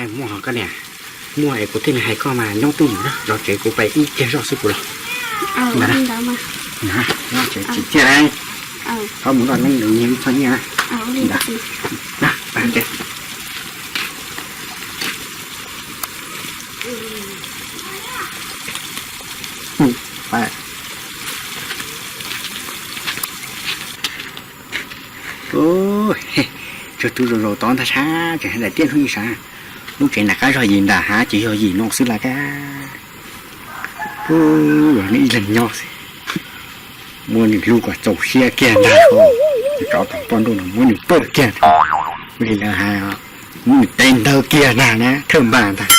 Muaj ho koj niam, muaj es kuv thiaj li hais koj mas nyob twj ywm na, zov tsev kuv pais ib pliag zoj xwb kuv los. Nyob tsev tsis ciaj, ho mus noj neeb nws nyiag ib txhoj nyiaj na. Tsawg tug zaus zaus tod ntag sab, tseem hais tias tiaj hnub ib sab, lub tsev nram qab zog yim nram hav ces yog yim no xwb las kab. Ib leeg nyob xwb, muab nws hlub kom txaus siab kiag ntag, rov tom poj nrauj no muab nws pawj kiag, li lawv hais, muab nws tev ntawd kiag ntag na, thawj npas ntag.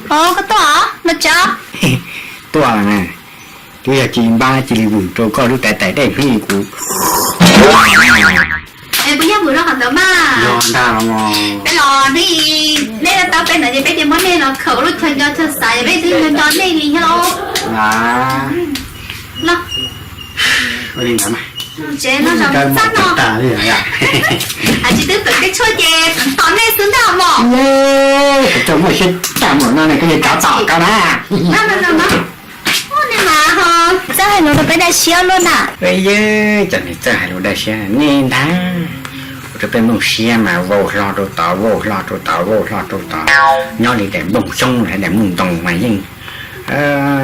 Koj tuaj los tso. Tuaj na, twb yog cia li npab cia li vwm rau koj lub tais tais dej hnub kuv. Es puas yog vwm rau qhov ntawd mas? Yog ntag los. Peb los hnub ib, nej tau peb ntawd ces peb cia muab nej los khaws lub chaw nco chaw xav, peb twb nco nco nej li thiab los. Los, tsev no zoo txaj no. Hais tsis twb pem tej tshuaj ces tos nej xwb ntag mog. Kuv tau muaj siab tag npaum no ne, koj yuav cov tom koj na. Nej mas ho txawj hais lus rau peb daj siab luaj na. Yog cov niag txawj hais lus daj siab nej ntag, ua rau peb nplooj siab mas vau hlo rau tod, vau hlo rau tod, vau hlo rau tod. Nyob li daim nplooj xyoob los daim nplooj ntoo mas yeej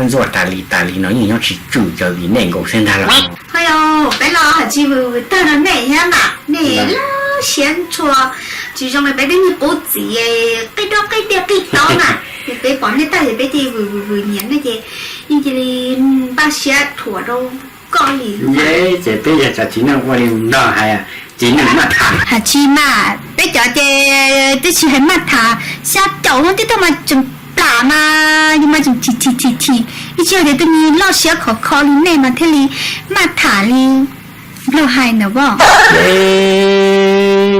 ntxuaj tas li tas li no yeej nyob tsis tswm, yog vim nej nkaus xwb ntag los. Ho yog peb los hais tsis vwm vwm tag rau nej thiab mas nej lub siab ntshua tsis zoo li peb tej niag qub txiv qij doj qij diaj qij taub na. Ces peb pom nej tag ces peb cia li vwm vwm vwm nyiam nej ces yeej cia li npaj siab thuam rau koj li. Ces peb yog cov txiv neej ua li nrog hais, txiv neej maj tham. Hais tsis mas peb cov ces twb tsis hais maj tham, xya caum hnub tib tug mas tseem plam mas yus mas tseem chim chim chim chim, ib tsis yog tias twb nyiag loj siab khov kho li nej mas thiaj li maj tham li nplog hais ntawd as.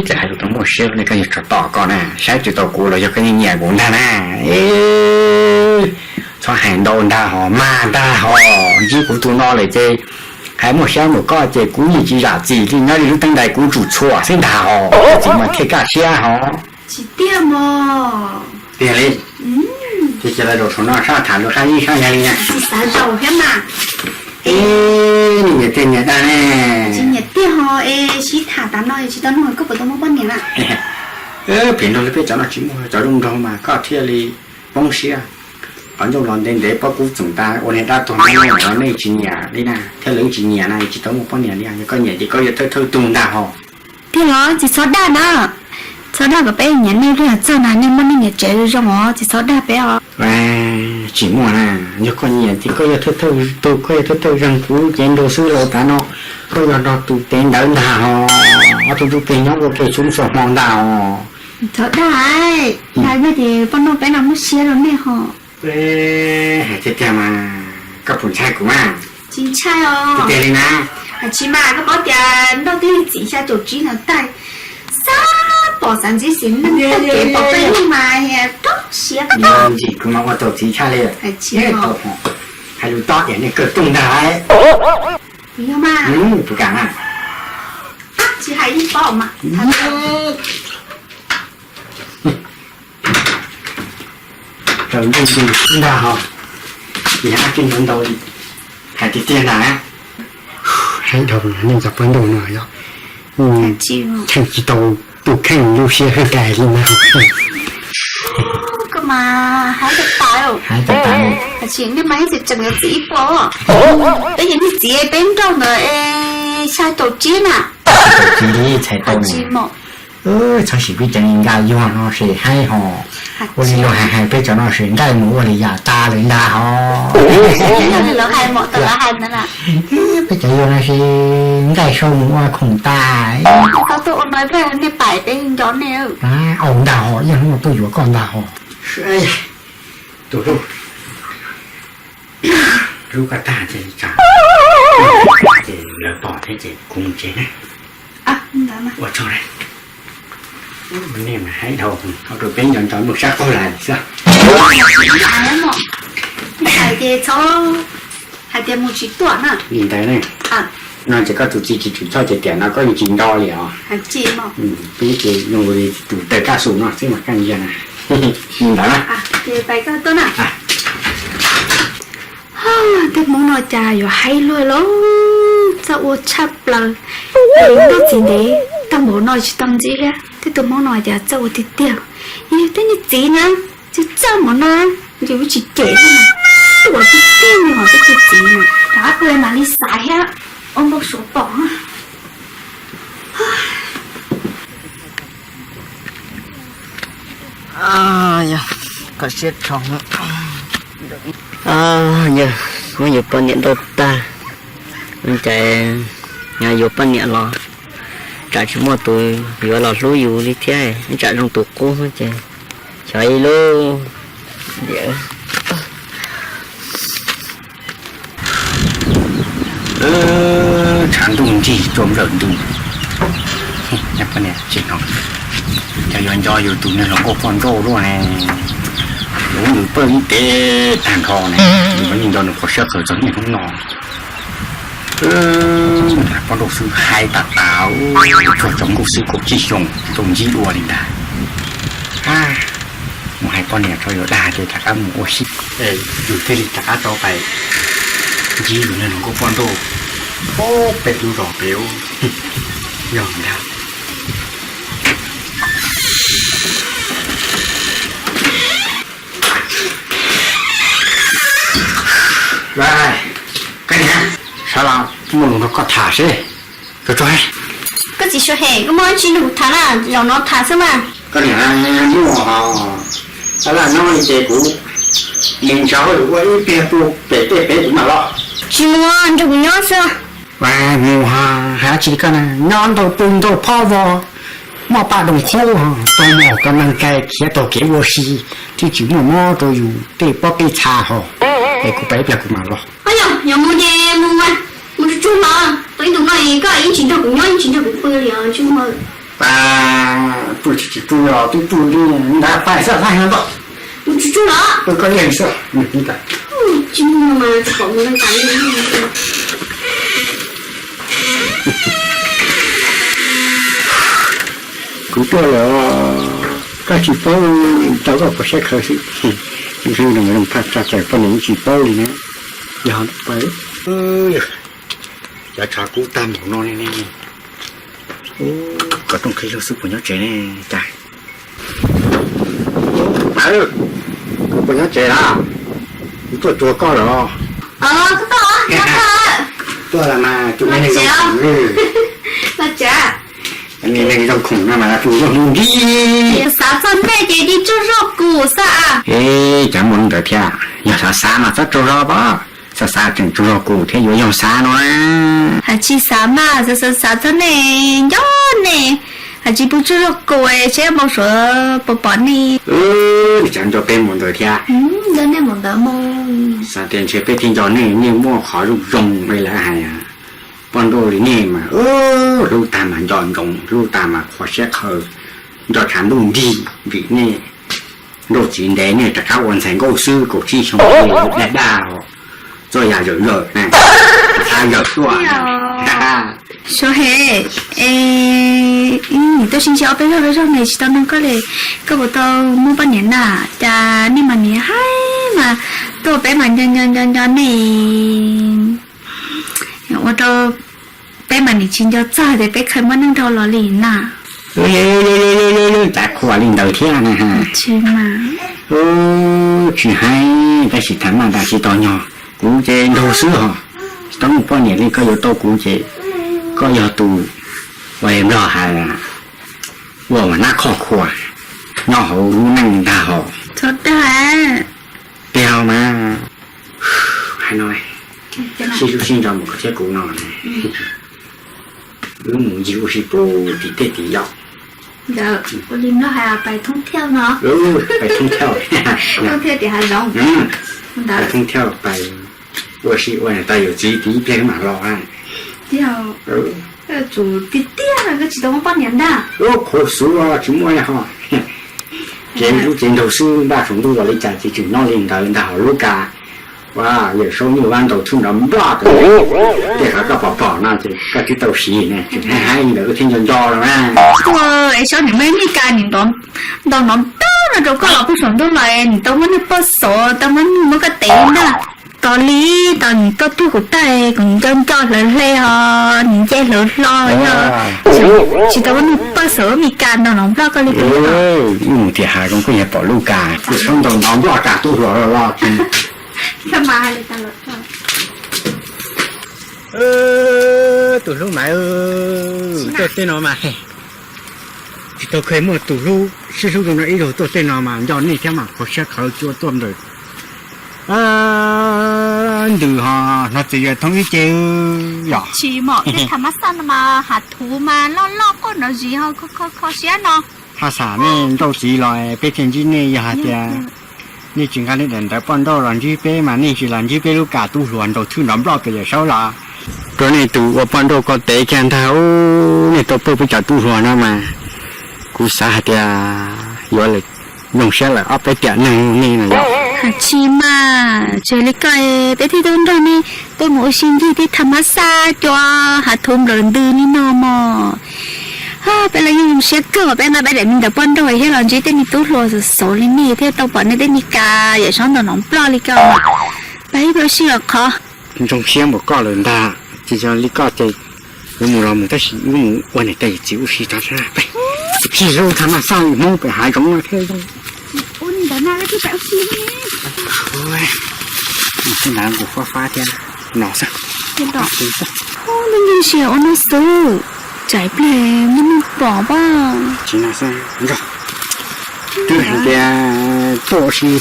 Ces hais lus tau muaj siab ne, koj yog tso tom koj na, saib tsis tau kuv los yog koj yeej nyiam kuv ntag na. Txhob hais ntau ntag hos, mag ntag hos, ntsib kuv tus no lawm ces hais muaj siab npaum koj ces kuv yeej tsis zam txim li, nyob li lub teeb ntais kuv tsum txhuam xwb ntag hos, txiv mas thiaj kaj siab hos. Tsis tiag mog. Tiag li. Ces cia lawv zaum saum no sab tham lus sab ib sab yag li na. Tsis xav zaum thiab mas. Ib, nyiam tiag nyiam dag ne. Tsis nyiam tiag ho es sib tham tas no tsis tau nug koj puas tau muaj poj niam na. Phem nrog li peb cov no tsis muaj, cov zoo nraug mas koj thiaj li poob siab. Qhov ncauj los ntev ntev pob kub txoom tas ua niag dab tuag no nej tsis nyiam li na, thiab lawv tsis nyiam na, tsis tau muaj poj niam li. Yog koj nyiam ces koj yuav thawj thawj tug ntag hos. Tiag los tsis txhob dag na, txhob dag kom peb nyiam nej pliag txog na, nej muaj nej niam tsev zoo os, tsis txhob dag peb os. Tsis muaj na, yog koj nyiam ces koj yuav thawj thawj tug, koj yuav thawj thawj zeeg kuv cev nrug xwb los tas no, koj yog nrog tus tev ntawd ntag hos, ob tug ntsuj plig nyob ua ke xub xuas hmo ntag hos. Txhob dag, dag ces poj nrauj peb no muaj siab rau nej hos. Hais tiag tiag mas koj puas ntshai kuv mas? Tsis ntshai os. Tiag tiag li na. Hais tsis mas koj paub tias nrauj twb txim xya caum tsib ntawd tag, xav pom xav ntsib xis neej tag kev pom peb lub mas rau siab. Ntsim kuv mas ua tau txiv tshaj li. Hais lus tob tias nej kawg rooj ntag. Yog mas. Puas kam mas? Tsis hais yeej paub mas. Raws ntuj ntuj ntag hos, ces yog ab tij ntau ntau li, hais tiag tiag ntag. Haib dhau nej cov poj nrauj no yog, cheem tsis tau tus kheej lub siab hwj rais li ntag. Koj mas haib tas tas, haib tas tas, nej mas ib txwm tseem yuav txiv ib puas, peb yog niag txiv peb nrauj ntawd xya caum tsib na. Tsis li txhais tau tsis mos. Txhob sim peb cov nkaj yuag no ces haib hos. Ua li luag hais hais peb cov no ces nqaij mus ua li yam tas lawm ntag hos. Peb cov yuag no ces nqaij sau mus ua khoom tas. Tau tuaj ua no nej pais peb nco nej. Au ntag hos, ib hnub tuaj yuav koj ntag hos. Tus hlub, hlub koj tag ces tsam ces lawv pom thiab ces kuv mus tsev na. Ua tsaug na. Nej mas haib dhau, thaum rau peb nco nco mus sab qaug lawm xwb. Hais ces txhob hais tias mus tsis tuaj na. Li ntawd ne. No ces koj tus txiv tsis tshua choj ces tiam no koj yeej tsis nco li os. Peb ces zoo li tus tawg kaj xus no xwb mas kaj ntag na. Li ntawd na. Tej hmoob no cas yuav haib luaj li, txawj ua tshaj plaws. Nrauj txiv ntev tag npaum no tsis tau ntxiv thiab, tej tus hmoob no cas txawj ua tiag tiag. Yog tej niag txiv na, txawj txawj npaum no, ces yuav tsis cem thiab na. Ua tiag tiag li hos tej tug txiv na. Rov qab pw mam li xav thiab, ua npau suav pom. Koj siab tshoo. Yog muab yus poj niam nrauj tag, cas yuav poj niam los tsam tsis muaj tus yuav los hlub yus li thiab, tsam zoo tus qub ces xyov ib lub. Tshav ntuj nrig tsuas nplawm ntws. Poj niam, tseem no, yog yuav nco yus tus niag hluas nkauj poj nrauj luaj ne, yus pab nws pawg ntev tag nrho ne, yus yeej nco nws qhov siab qhawv txog niaj hnub no. Poj nrauj xwb haib tas tas, tsuag tsaus ntuj xwb kaum tsib xyoos tsis tau ntsib dua li ntag. Mus hais poj niam tso yuav dag ces rov qab mus ua si, yus thiaj li rov qab tau pais ntsib yus niag hluas nkauj poj nrauj pem lub zos pem. Yog ntag. Koj niam, sawv los muaj lus nrog koj tham seb. Koj txiv Suav Hem, koj muaj dab tsi nrog kuv tham na, zaum no tham xwb mas. Koj niam, muaj, laj nyob li ces kuv mus ntshav hauj lwm ua ib pliag puag pem tej pem kuv mam los. Tsis mus, nrog kuv nyob xwb. Mus hais dab tsi koj na, nyob ntau pw ntau phob vog, muaj paj doog qhub, tau mus koj neeg kais khiav taug kev ua si, thiaj tsis muaj mob rau yus tej pob peb txha hos. Es kuv pais ib pliag kuv mam los. Yog yuav mus ces mus mas, mus tsuag tsuag los, tau ib ntus no koj yeej tsis nrog kuv nyob yeej tsis nrog kuv pw li os, tsis mus. Pw tsis pw os, twb pw li ntawd, pais xwb, mus tsuag tsuag los. Pw koj yeej xwb. Tsis mus mas tsis pom mus leej tas li. Kuv tuaj lawm, koj tsis paub, tau koj qhov siab khawv xwb. Zoo phaj tsa tawm poj niam tsis paub li na. Yog pais, cov tshav kub tag npaum no ne, kom rooj qhib zog xwb puas nyob tsev ne cas. Kuv puas nyob tsev lawm, kuv tuaj tsuag koj lawm. Tuaj mas tus neeg zoo khoom no mas tus zoo hnub nti. Xav txog nej ces cia tsuj zog kuv xwb. Cas muaj li ntawd thiab, yog xav xav mas txhob tsuj zog pab, xav xav tseem tsuj zog kuv thiab yuav yog xav no. Hais tsis xav mas xav xav xav txog nej nco nej, hais tsis pub tsuj zog kuv seb npau suav puas pom nej. Cas nco peb mus ntawd thiab. Nco nej mus ntawd mus. Xav tias ntshe peb thiaj nco nej, nej muaj qhov zoo zoo li lawv hais. Poj nrauj li nej mas hlub tag mas nco ntsoov, hlub tag mas qhov siab qhawv, nco tshav ntuj nrig vim nej. Nrauj txiv ntev nej rov qab ua ntxhais nkauj xwb, kaum tsib xyoo daj daj, txoj yam zawm zawm na, rov qab zawm tuaj. Suav Hem, tus sib ntsib ob peb zaug peb zaug ne tsis tau nug koj li, koj puas tau muaj poj niam na? Cas nej mas niam haib mas tuaj peb mas nco nco nco nco nej, ua rau peb mas nim tsis nco txog tias peb kheev muaj neej dhau los li na. Cas khuam li ntawd thiab na. Tsis mas, tsis haib tab sis tham maj tas tsis tau nyog. Kuv ces nraug xwb hos, tsis tau muaj poj niam li, koj yuav tau kuv ces koj yog tus uas nplog hais ua mas nab khob khua nyob hauv lub neej ntag hos. Txhob dag, tiag mas. Hais no, sib hlub sib nco mus koj thiab kuv no, wb mus ncig ua si puag tim tej tim yom. Ntawd ua li mlog hais pais thoob thiaus no. Pais thoob thiaus, thoob thiaus tim hav zoov. Ntawd thoob thiaus pais ua si ua tau yawm txiv tim ib pliag mam los. Tiag, tsum tiag tiag koj tsis tau muaj poj niam ntag. Khuv xim tsis muaj ho. Ces lub tsev nraug xwb npaj saum ntuj los li cas ces tseem nyob li ntawd ntag hos lub ka. Ua, Yawm Saub nyuj vab ntaus thwj nrov nploj, tej qhov koj pom pom no ces koj twb tau siv ne, tseem hais hais li ntawd koj thiaj nco nco no na. Tsis tau, es Saub nim muaj ib me kas nim ntaus nrov nploj no rau koj los puag saum ntuj los nim tau muab niag poj xov tau muab niag muab koj tev ntag. Tos li, tos nim koj tuaj kuv tag kuv nco nco hlawv hle ho nim nce hlawv hlo yog tsis tau muab niag poj xov me kas ntaus nrov nploj koj li. Wb mus tias hav zoov koj yog pom lub kas, Yawm Saub ntaus nrov nploj kas tub hluas los los. Tus hlub mas, tuaj tej no mas tsis tau kheev muaj tus hlub sib hlub zoo no ib zaug tuaj tej no mas nco nej thiab mas qhov siab qhov cua tuaj ntawm ntws ho hnov txiv yuav thoob ib ce yom. Tsis mom tej tham mas xaj no mas hav thuv mas loj loj quaj nrov zis ho kho kho siab no. Ho xam nej nrauj txiv los peb thiaj ntsib nej, yog hais tias nej tsis nqa nej daim ntawv poj nrauj los ntsib peb mas nej tsis los ntsib peb lub kas tub hluas ntaus thwj nrov nploj pem Yawm Saub los. Rau nej tus ua poj nrauj ko tev kiag ntag, nej tau pawj peb cov tub hluas no mas kuv xav hais tias yuav lawm, zoo siab lawm ob peb tiam neeg nej no yog. Tsis mas tsis li koj, peb thiaj tuaj nrog nej, peb mus ua si ncig tej tham mas xaj cua hav thuv nplawm ntws li no mog. Peb los yeej zoo siab kawg, peb nqa peb daim me ntawv poj nrauj thiab los ntsib tej me tub hluas xov xov li nej thiab tau pom nej tej me kas Yawm Saub ntaus nrov nploj li koj. Peb ib pliag ua si los qhov. Zoo siab npaum koj lawm ntag, tsis yog li koj ces yuav mus los mus tab sis wb mus ua niam tais yawm txiv ua si tso. Sib hlub tham mas xaj Hmoob pem hav zoov no thiab. Ua li ntawd na, wb twb pais ua si ne. Ua li ntawd kuv fab fab thiab no xwb. Ua no xwb, tsam ib pliag muaj neeg pom pob. Tsis no xwb, nrog twb hais tias tuaj ua si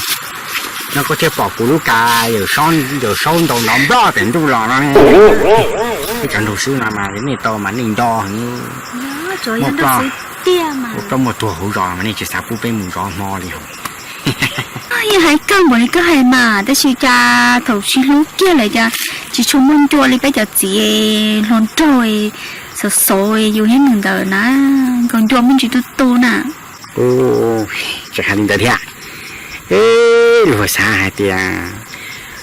no koj thiaj pom kuv lub kas Yawm Saub, Yawm Saub ntaus nrov nploj pem ntuj los no. Peb cov nraug swb no mas nej tau mas nej nco heev. Muaj ploj, muaj ploj muaj tuag hauv zos mas nej tsis xav pub peb mus zov hmo li hos. Yeej hais kawg npaum li koj hais mas, tab sis cas thaum sib hlub kiag lawm cas tsis tshua muaj ncua li peb cov txiv hluas nraug xov xov yus thiab nws ntawd na, nkaus ncua muaj ntsis tu tu na. Tseem hais li ntawd thiab. Luag xav hais tias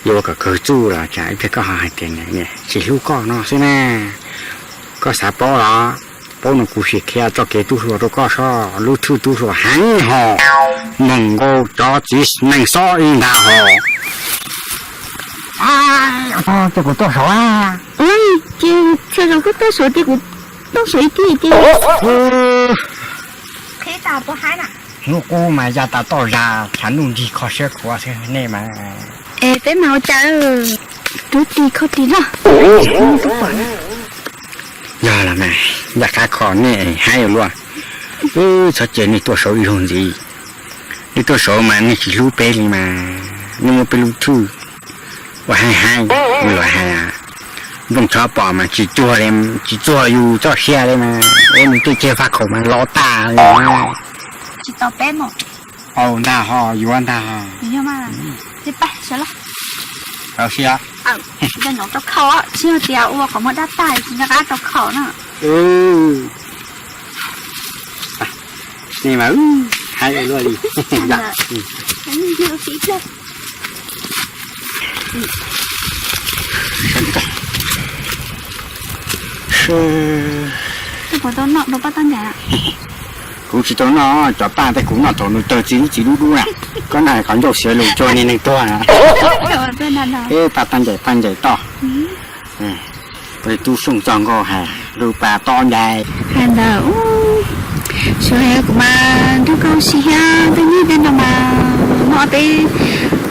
yuav ua kom kawg txuj los cas ib pliag koj ho hais tias tsis hlub koj no xwb na. Koj xav paub los, paub no kuv sim qhia txoj kev tub hluas rau koj sob, lub thwj tub hluas heev hos, moog nkaus cov txiv neeg xob ib ntag hos. Ces kuv tuaj saud, ces txhia zaus koj tuaj saud ces kuv tuaj saud ib teg ces. Hnub qub mas ya tas toj zag, tshav ntuj nrig kho siab khuav xwb nej mas. Es peb mas ua cas, rub ris kho ris loj, tuaj pom na. Yog los mas, ncaj qab kho nej haib ua luaj. Wb txhob cia nej tuaj saud ib zaug ntxiv. Nej tuaj saud mas nej tsis hlub peb li mas, nej muab peb lub thwj ua haib haib, ua luag hais, nplooj tshob pom mas tsis cuag li, tsis cuag yus txoj sia li mas, ua nws tej ceg faj khaum mas lov tag li. Tsis tau peb mus. Au ntag ho, yuav ntag ho. Tau siab. Tsis yog tias ua kom muaj dab tag tsis nco qab rau khaum na. Nej mas haib ua luaj li. Kuv tsis tau noj, cov paj tej kuv noj thaum nws tawg txiv dub txiv dub dub na. Koj noj qhov ncauj siav lus cuag niag neeg tuag na. Ib paj tag ncaim paj ncaim toj. Tub Xyooj txog nkaus hais lub paj toj ncaim. Hais ntawd, sawv hais kuv mas nrog koj ua si thiab, tej nyiaj tej no mas muaj ob peb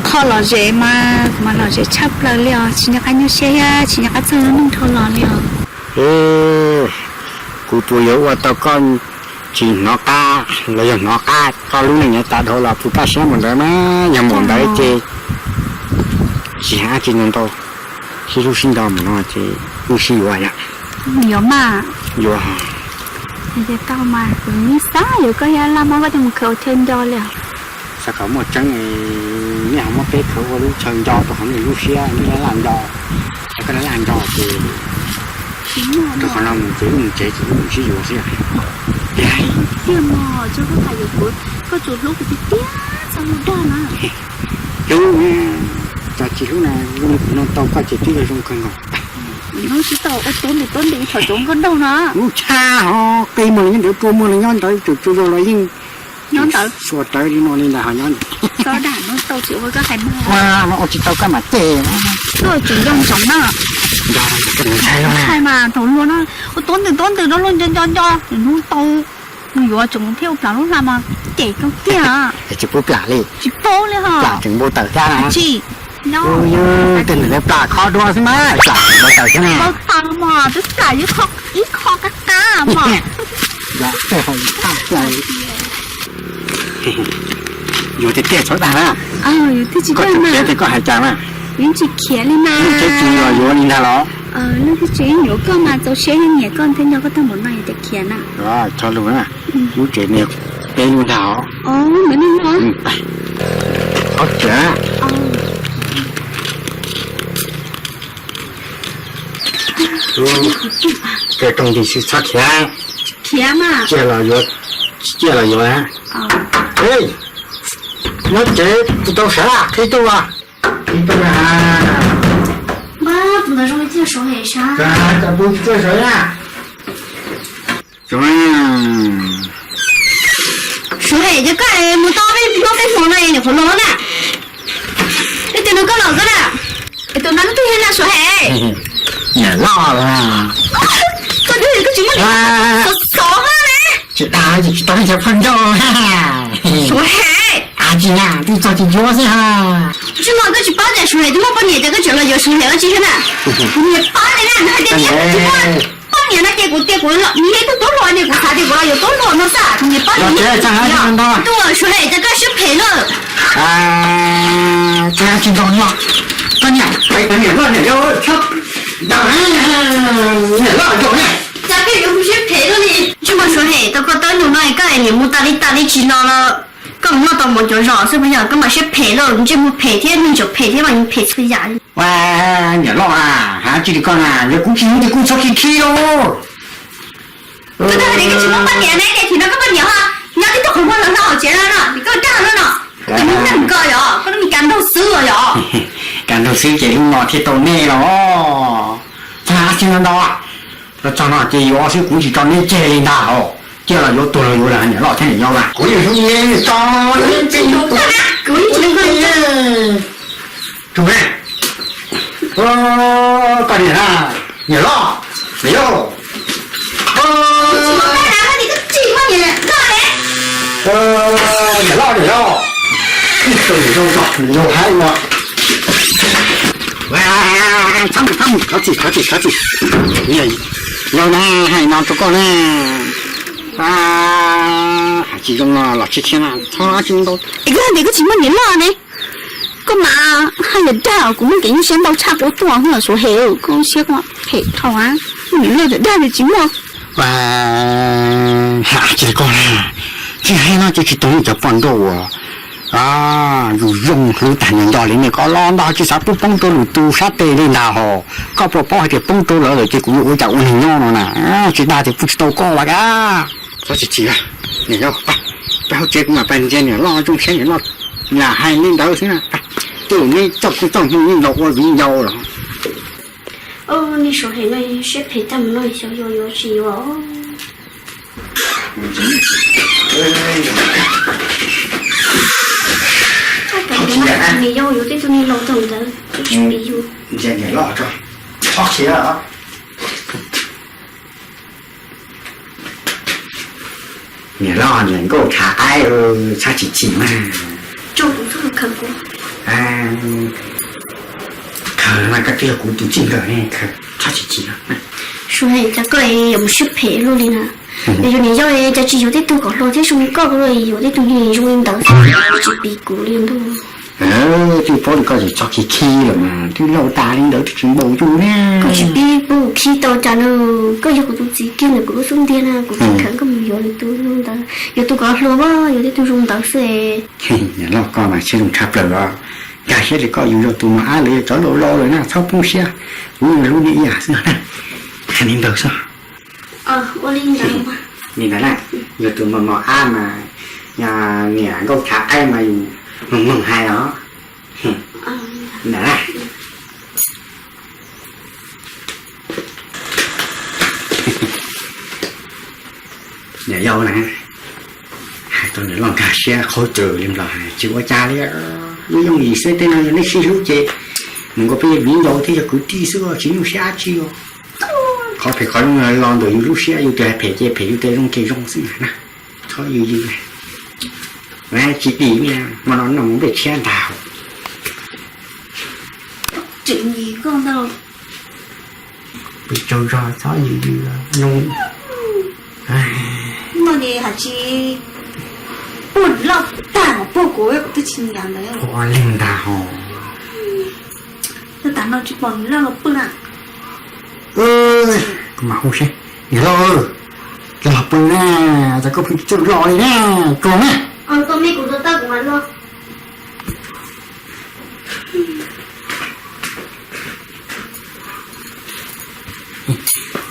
qho lom zem mas kuv mas lom zem tshaj plaws li os, tsis nco qab nyuaj siab thiab tsis nco qab txog lub neej dhau los li os. Kuv puas yuav ua tau koj tsis hnov qab los yog hnov qab koj lub neej nyob tas dhau los puas kaj siab npaum ntawd mas, yog npaum ntawd ces tsis hais dab tsi ntau ntau, sib hlub sib nco mus no ces wb sib yuav yom. Yuav mas. Yuav. Tau mas kuv yeej xav yuav koj thiab, laj muab koj coj mus khaws ua chaw nco li os. Xav kom muaj tseeb, nej ho muab peb khaws ua lub chaw nco rau qhov nej lub siab nej laj laj nco, es koj laj laj nco ces rau qhov no mus ces wb mus tsev ces wb mus sib yuav xwb. Tiag mas, tso koj tham yuav kuv, koj tsuas hlub kuv tiag tiag txog lub dag na. Hlub, Cas tsis hlub na, zoo li kuv noj tau koj ces twb yog zoo kawg nkaus. Hnub tsis tau ua tub ntws tub ntws thaum tsoom nkauj nraug no. Lub tshaj ho qi muag los nyob ntawd, rua muag los nyob ntawd, tsuas tsuas zog los yeej nyob ntawd, xuas rawv li no li ntawd ho nyob. Txhob dag, hnub tau tsis ua koj hais no. Ua no ua tsis tau koj mam cem. Koj tseem nco ntsoov na. Ntshai mas thaum luag no ua tub ntws tub ntws rau luag nco nco nco, hnub tau mus yuav tseem thiaj ua plam lub hla mas cem koj kiag. Tsis pub plam li. Tsis paub li ho. Plam tseem npau taws thiab na. Tsis. Tej nws plam kho dua xwb mas plam npau taws thiab na. Npau taws mas twb plam ib qho qab qab mas. Yuav tiag tiag txhob dag na. Koj tsis khiav ces koj hais cas na. Yeej tsis khiav li mas. Tsis los yuav li ntag los. Leej twg tsis yuav koj mas txaus siab yeej nyiam koj thiab nco koj tag npaum no yus tias khiav na. Txhob lus na. Lub tsev ne peb lub ntag os. Qhov tsev. Kawg rooj nti xwb txhob khiav. Khiav mas. Ciaj los yuav, ciaj los yuav. Nyob tsev tsis tau sawv, qhib tuaj, qhib tuaj na. Tus ntawd zoo li txiaj Suav Hem sab. Cov tus txiaj Suav na. Suav Hem, cov koj mus tau peb hnub peb hmo no nyuam qhuav los na. Leej twg no koj los koj na? Es tus no leej twg yog na Suav Hem? Niam loj. Koj dub koj tsis muaj niam, xov xov na. Tsis dag tsis tau cov phooj ywg. Suav Hem. Tsis na, twb txog tsis yuav xwb ha. Tsis mas koj tsis paub tias Suav Hem twb muaj poj niam ces koj tseem los yuav Suav Hem ua tsi thiab na? Kuv niam paub li na, nws hais tias niam tsis muaj poj niam no ces kuv tias kuv niam tub hluas ces kuv xav tias kuv los yuav tub hluas no xwb, kuv niam paub li na. Tus Suav Hem ces koj siab phem lawm. Tsis nco no, koj niam, niam loj niam yau, niam loj yau na. Cas koj yuav kuv siab phem luaj li. Tsis mas Suav Hem, tau koj tawb nus no koj niam mus tas li tas li tsis los los koj mus noj tau mov cov zos xwb puas yog? Koj mas siab phem lawm, ntsej muag phem thiab, neeg tseem phem thiab mas phem txhua yam li. Ua, niam loj a, hais tsis li koj na, yog kuv tsis mus ces kuv txhob khi khi lauj. Koj twb hais tias koj tsis muaj poj niam ne, ces thaum no koj poj niam ho nyob tib tug qhov muag hlo hauv tsev no no, koj dag no no. Koj mus nrog koj yog, koj lub me kav nraug xwb yog. Kav nraug xwb ces lub no thiaj tau nej los. Txog no xwb no ntag, los txog no ces yuav xwb, kuv tsis tso neb tseg li ntag hos. Ciaj los yuav, tuag los yuav, niam loj thiab niam yau lawm. Kuv yeej hlub neb tso neb tseg. Kuv yeej hlub neb. Tus ne, koj niam na, niam loj, niam yau. Niam loj, niam yau, niam yau hais no. Txhob mus, txhob mus, thov txim, thov txim, thov txim. Yau na, hais no rau koj na. Hais tsis zoo no los tsis khiav na, txhob tsis ntau. Es koj hais tias koj tsis muaj niam loj ne. Koj mas haj yam dag, kuv muaj kev nyuaj siab ntau tshaj kuv tuaj hwj Suav Hem, koj siab koj phem dhau, muaj niam loj dag tias tsis muaj. Hais tsis koj na, tsis hais no ces tsis tau cov poj nrauj uas yus zoo hlub tag nco nco li nej, koj los ntag tsis xav pub poob rau lwm tus sab tes li ntag hos. Koj puas paub hais tias poob rau lawv lawm ces kuv yuav ua cas ua neeg nyob no na. Tsis dag tias pub tsis tau koj los a. Txhob txhim txhim, niam yau, peb hauv tsev kuv mam pais ntsia niam loj zoo siab, niam loj lam hais li ntawd xwb na. Tej zaum neb txoj koob txoj hmoov yeej los ua viv ncaus los. Nej Suav Hem no siab phem tag mus no xyov yuav yuav tsis yuav. Niam yau yuav tej tug niag laus thaum ntawd tsis pib yus. Niam loj tso, txhob khiav. Niam loj niam nkauj tshav qaib, txhob txhim txhim mas. Khaws no koj twb yog kuv tus txij nkawm ne, txhob txhim txhim no. Suav Hem, cas koj yuav mus siab phem luaj li na. Yog niam yau cas tsis yuav tej tug kom hluas thiab zoo li koj, yuav tej tug zoo li ntawd xwb, tsis pib kuv li ntuj. Twb paub li koj ces txhob khib khib lawm mas, twb laus tas li ntawd twb tsis npaum yus ne. Koj tsis pib pub khib tau cas na, koj yog kuv tus txiv kiag na, kuv lub xub ntiag na, kuv tsis khaws koj mus yuav li tus ntawd, yuav tus kom hluas, yuav tej tug zoo ntawd xwb. Niam loj koj mas siab zoo tshaj plaws os, nkag siab li koj, yus yog tus mos ab lawv yog cov laus laus lawm na, txhob poob siab, kuv yeej hlub nej ib yam xwb na. Hais li ntawd xwb. Li ntawd na, yog tus mos mos ab mas, niam nkauj tshav qaib mas yus mloog mloog hais os. Niam yau na, hais tau niam loj nkag siab qhov twg li los hais tsis ua cas li. Lub yooj yim xwb, tej no yog nej sib hlub ces mus nkaus peb viv ncaus thiab yog kwv tij xwb tsis nyuaj siab dab tsi os. Qhov phem qhov zoo los ntawm yus lub siab, yus tus hais phem ces phem, yus tus zoo ces zoo xwb na. Txhob yws yws, tsis dim, hmo no noj mus nplej tshiab ntag. Tseem yig koj ntag. Pw tsaug zog txhob yws yws. No ces hais tsis puag loj tag mas puag kuv, kuv twb tsis nyiam ntawd. Ua leej ntag hos. Tag no tsis pom nws loj los pw na. Kuv mam hu seb. Niam loj, los pw na, cas koj pheej tsis los li na, tsuag na. Koj me kuv tua tau kuv mam los.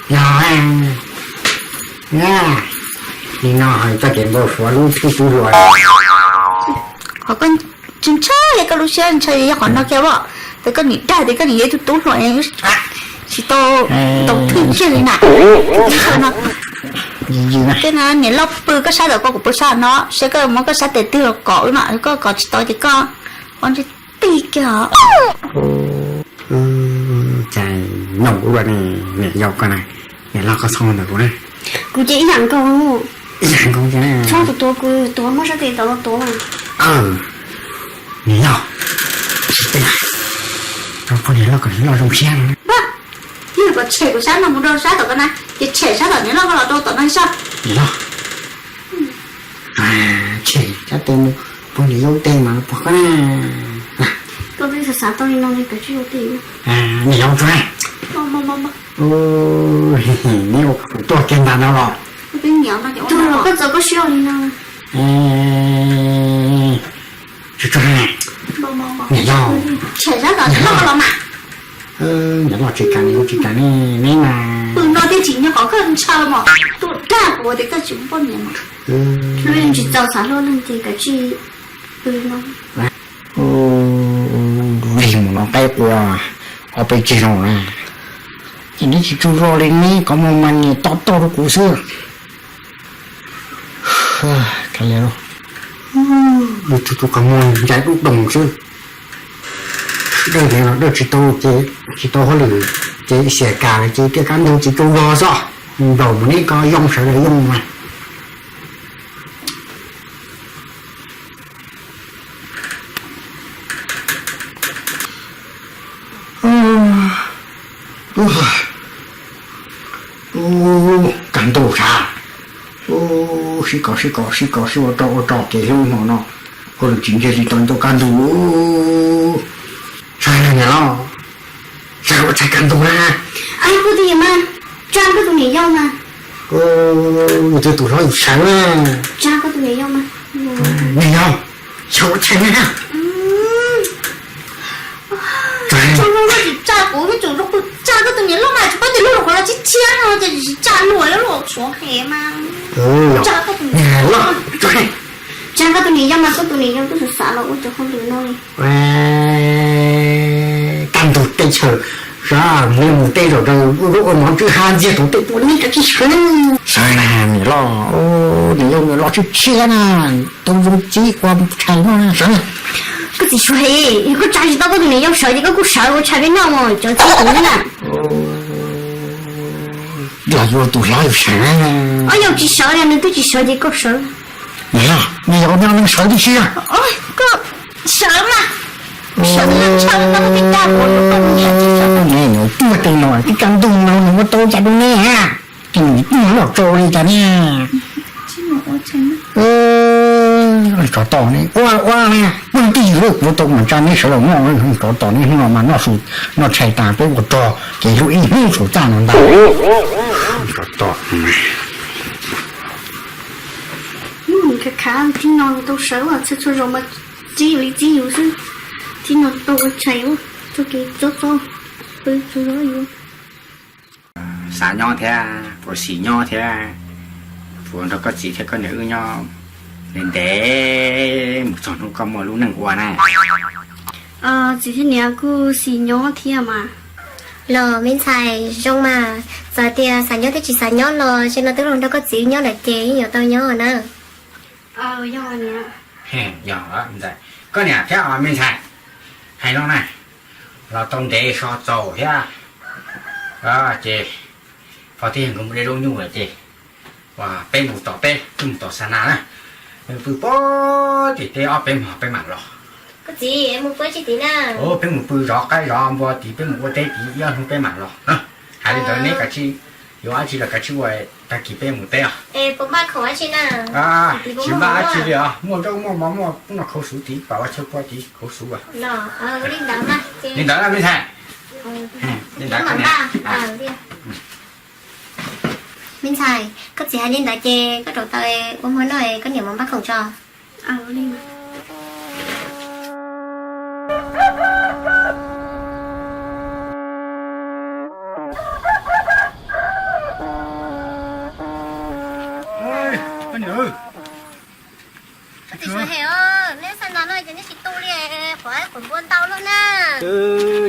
Yog li no hais txoj kev npau suav lub tub tub hluas. Qhov koj tsis ntshaw li koj lub siab ntshaw yog qhov no kiag as. Ces koj nim dag tias koj nim yog ib tug tub hluas tsis tau ntaus thwj kiag li na. Tej no niam loj pw koj sab tom ko kuv pw sab no, seb koj muab koj sab tes twg los kov wb mas, koj kov tsis tau ces koj ua ntsej tig kiag. Cas nyob ua luaj ne, niam yau koj na, niam loj koj txhob ntawm kuv na. Kuv ces ib yam nkaus. Ib yam nkaus tiag na. Txhob tuav kuv, tuav muab sab tes tom no tuav mas. Niam yau, tsis peb na, rau poj niam loj kom niam loj zoo siab no. Yog kom tshem kuv sab no mus rau sab tom ko na, ces tshem sab tom niam loj ko los rau tom no sab. Niam loj, tshem sab tes mus pog niam yau tes mas pog ko na. Koj twb xav xav tau li no li koj tsis yau tes. Niam yau tsuag, neb ua tuag kiag ntag no los. Koj txawm koj siab li no. Tsuag tsuag, niam yau, tshem sab tom niam loj los mas. Niam loj tsis kam, niam yau tsis kam ne, neb mas. Pw no thiaj tsis nyob qhov koj ntshaw mas tuaj dag kuv tias koj tsis muaj poj niam mas. Hlub yeej tsis txaus xav hlub leej ces kav tsij pw no. Lig mus no qaib qua ob peb tseg no na. Ces neb tsis tsaug zog li, neb qhov muag mas niam to toj rau kuv xwb. Kav liam lauj, tus tus qhov muag ncaim dub doog xwb. Dawj li no dawj tsis tau ces tsis tau hauj lwm ces xiam kam lawm ces tiaj kab ntug tsis tsaug zog xwb. Nplaum mus neb ko yoo sawv daws yoo mas. Kaj ntug sav. Sib kos sib kos sib kos sib ua rog ua rog kev hlub hmo no. Hauj lwm tsis ntseg li tau ntau kaj ntug. Sawv niam los, sawv ua txhais kaj ntug na. Koj tus niam mas, tsa koj tus niam yau mas. Yus twb tus hlob yus sawv na. Tsa koj tus niam yau mas. Niam yau, sawv ua txhais na. Tsa kuv, tsa kuv, tsa koj tus niam loj mas, tsis paub tias luag los qhov los tsis tshiab no ces tsis tsa luag, luag suav heev mas. Tsa koj tus niam loj. Tsa koj tus niam yau mas, koj tus niam yau twb xav xav los ua cov hauj lwm no li. Kaj ntug teb chaws, sawv niag mus tej zaum rau ua mov tswb hab ntxiag tau tej tuaj neb kav tsij sawv na. Sawv na niam loj, niam yau niam los tshiab tshiab na, tau zoo txib ua tshais no na, sawv na. Koj txiv suav heev, yog koj tsa tsis tau koj tus niam yau sawv ces koj kuj sawv ua tshais peb noj mus, cov txib kuv na. Los yuav tus hlob yus sawv na. Ob yau tsis sawv li, nws twb tsis sawv ces koj sawv. Niam yau, niam yau no sawv tib si. Koj sawv mas. Sawv tib si, koj tsis dag kuv, koj niam tsis sawv. Tuaj tes no twb kaj ntug no nws muab tau cas rau nej ha. Ces nws twb los tsau li cas ne. Tsov tom ne, ua ua na, muaj twj ywm lawm kuv tau mas tsa neb sawv los noj, tsov tom ne, hnub no mas noj su, noj tshais tas peb ua rog ces hlub ib hnub saum txaj no ntag. Tsov tom. Khav khav, thib no tau sawv, txhua txhua zaus mas txib yus li txib yus xwb. Thib no tau ua tshais, txoj kev txob txob, pw txhua zaus yus. Xav nyob thiab, puas xis nyob thiab, puas nrog koj txiv thiab koj niam wb nyob ntev ntev mus txog hnub koj muaj lub neej ua na. Txiv thiab niam kuj xis nyob thiab mas. Los me ntxhais zoo mas, txawm tias xav nyob thiab tsis xav nyob los sim no twb los nrog koj txiv nyob lawm ces yeej yuav tau nyob na. Yog, koj niam thiab me ntxhais, hais no na, los tau ntev so txaus thiab ces pog thiab yawg nkawd mus de zaub nyuj lawm ces peb mus tom teb, peb mus tom xa nas na, pw pem tim teb ob peb hmos peb mam los. Peb mus pw zov qaib zov npua tid, peb mus ua teb tid ib ob hnub peb mam los. Hais li ntawd neb kav tsij yuav dab tsi los kav tsij ua, tag kis peb mus teb os. Tsis npaj dab tsi li os, muaj zaub muaj mov muaj pub no khauv xuv tid, pam ua chaw pua tid khauv xuv. Li ntawd me ntxhais. Li ntawd. Me ntxhais, koj txiv hais li ntawd ces koj rauv taws ua hmo noj, koj niam mam npaj khoom tso. Tsis xyuas hem, neb xa nas no ces neb tsis tu li, qhuav qhuav npua ntau lawm na.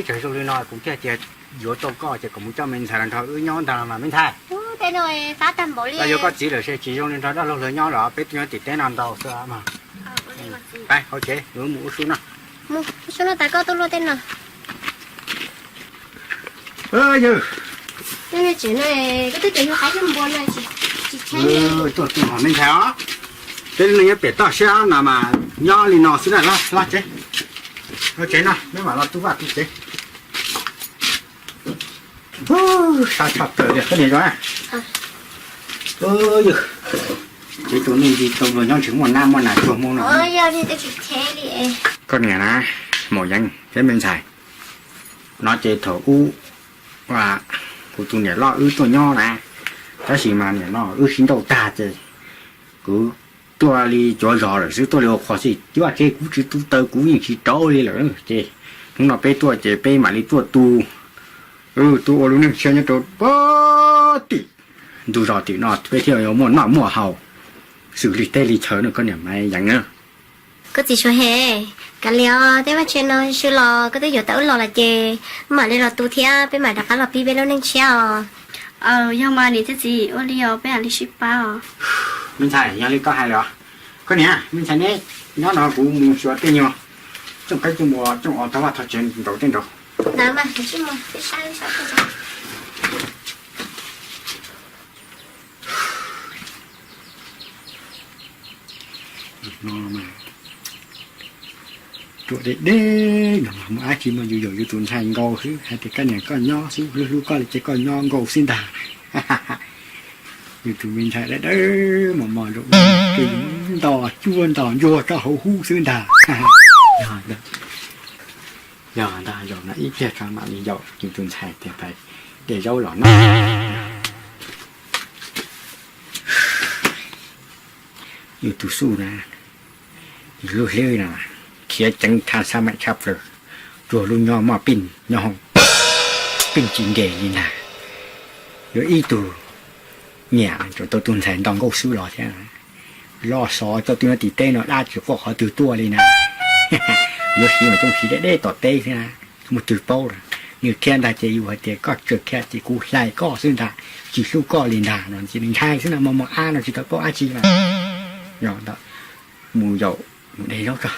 Ces zoo li no kuv thiaj tias yuav tau koj ces kom mus coj me ntxhais los nrog wb nyob ntag mas me ntxhais. Yuav koj txiv lawm ces tsis zoo li nrog dab laug lawv nyob lawm, peb twb nyob tim teb no ntau xwb mas. Hauv tsev, yuav mus ua su no. Ua su no tas koj tuaj luaj tej no. Yawg, tuaj tuaj me ntxhais os, peb lub neej nyob pem toj siab no mas nyob li no xwb na, los tsev, los tsev no, peb mam los tu vaj tu tsev. Sab tshaj plaws li koj niam zoo. Yawg, ces tus neeg nti tau luag nyob tsis muaj nab muaj nas tsuag hmo no. Koj niam na, Maum Yeev thiab me ntxhais, no ces thaum ub kuv tus niam loj wb tuaj nyob na, tab sis mas nim no wb sib nrauj tag ces kuv tuaj li cuav zos lawm xwb, tuaj li ua qhov xwb, cov tsev kuv tsis tu taws kuv yeej tsis rauv li lawm ces hnub no peb tuaj ces peb mam li tuaj tu, tuaj ua lub neej tshiab nyob rau pem tim ntug zos tim no peb thiaj yuav muaj noj muaj haus xws li teb li chaw no koj niam Maiv Yeev na. Koj txiv Suav Hem, kav liam os, tej vaj tsev no sw los koj twb yuav tau wb los lawm ces mam li los tu thiab peb mam rov qab los pib peb lub neej tshiab os. Yog mas niam thiab txiv, ua li os, peb mam li sib pab os. Me ntxhais, yog li koj hais lawm os. Koj niam, me ntxhais neb nyob no kuv mus xyuas tej nyuag tsooj qaib tsooj npua tsooj os, thov vaj thov tsev nraud tej nraud. Ruam deb deb no mas muaj dab tsi muaj yus yaum yus tus ntxhais nkaus xwb, hais tias koj niam koj nyob xwb, hlub hlub koj li ces koj nyob nkaus xwb ntag. Yus tus me ntxhais dawb dawb mos mos zaum no ces nto cuab nto ntsuag rau hauv hub xwb ntag. Yog ntag, zaum no ib pliag tso mam li yaum yus tus ntxhais tias pais de zaub los noj. Yus tus xub na, yus lub hlwb no khiav ceev thaj xab maim tshaj plaws, tsuag lub nyob moj pij nyob hauv, pij tsis nres li ntag. Yuav ib tug niam tseem tau tus ntxhais nto nkauj xwb los thiab, los xov coj twb nyob tim teb no dab tsis quaj qhov twg tuaj li na. Yuav siv mas coj siv deb deb tom teb xwb na, muaj twg paub. Nws khiav ntag ces yus hais tias koj tseem khiav ces kuv hlais koj xwb ntag, tsis hlub koj li ntag no ces nws ntshai xwb no, mos mos ab no tsis tau paub dab tsi mas. Yog ntawd, mus yaum mus de zaub tso.